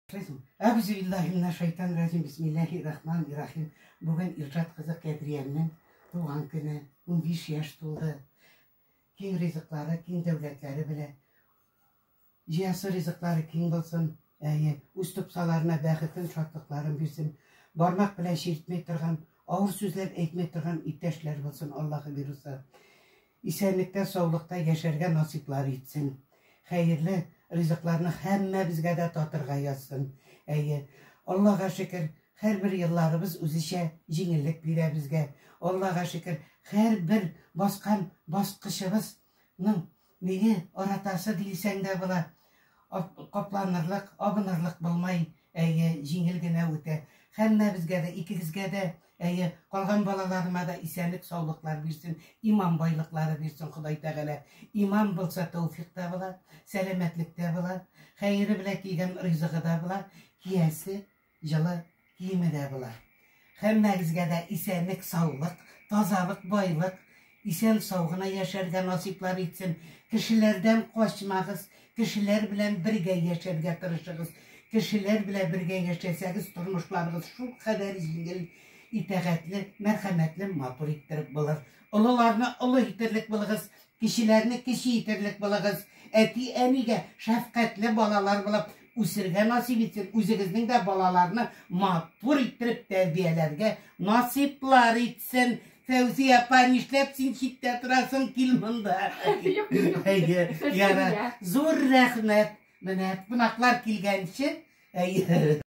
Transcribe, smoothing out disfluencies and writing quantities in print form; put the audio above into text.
Әгъүзу биллаһи минәш шайтан раҗим. Бисмиллаһи рахман рахим. Бүген Илшат кызы Кәдриянең туган көне, 15 яшь тулды. Киң ризыклары, киң дәүләтләре белә. Җыясы ризыклары киң булсын. Әйе, үз тупсаларына бәхетен, шатлыкларын бирсен. Бармак белән чиртмей торган, авыр сүзләр әйтмей торган иптәшләр булсын, Аллаһы бирса. Исәнлектә, саулыкта яшәргә насыйплар итсен. Хәерле ризыкларны һәммәбезгә дә татырга язсын. Әйе, Аллага шөкер, һәрбер елларыбыз үзечә җиңеллек бирә безгә. Аллага шөкер, һәрбер баскан баскычыбызның Мине аратасы дисәң дә була. Капланырлык, абынырлык булмай, әйе, җиңел генә үтә. Һәммәбезгә дә, икегезгә дә, әйе, калган балаларыма да исәнлек-саулыклар бирсен, иман байлыклары бирсен Ходай Тәгалә. Иман булса, тәүфикъ та була, сәламәтлек тә була, хәере белән килгән ризыгы да була, киясе җылы киеме дә була. Һәммәгезгә дә исәнлек, саулык, тазалык, байлык, исән-сау гына яшәргә насыйплар итсен. Кешеләрдән качмагыз, кешеләр белән бергә яшәргә тырышыгыз. Кешеләр белән бергә яшәсәгез, тормышларыгыз шулкадәр җиңел, итагатьле, мәрхәмәтле, матур иттереп булыр. Олыларны олы итерлек булыгыз, Кечеләрне кече итерлек булыгыз. Әти-әнигә шәфкатьле балалар булып үсергә насыйп итсен. Үзегезнең дә балаларны матур иттереп тәрбияләргә насыйплар итсен. Фәүзия апа, нишләп син читтә торасың, кил монда. Юк, юк, юк. Әйе, яра. Зур рәхмәт. Менә кунаклар килгәнче, әйе.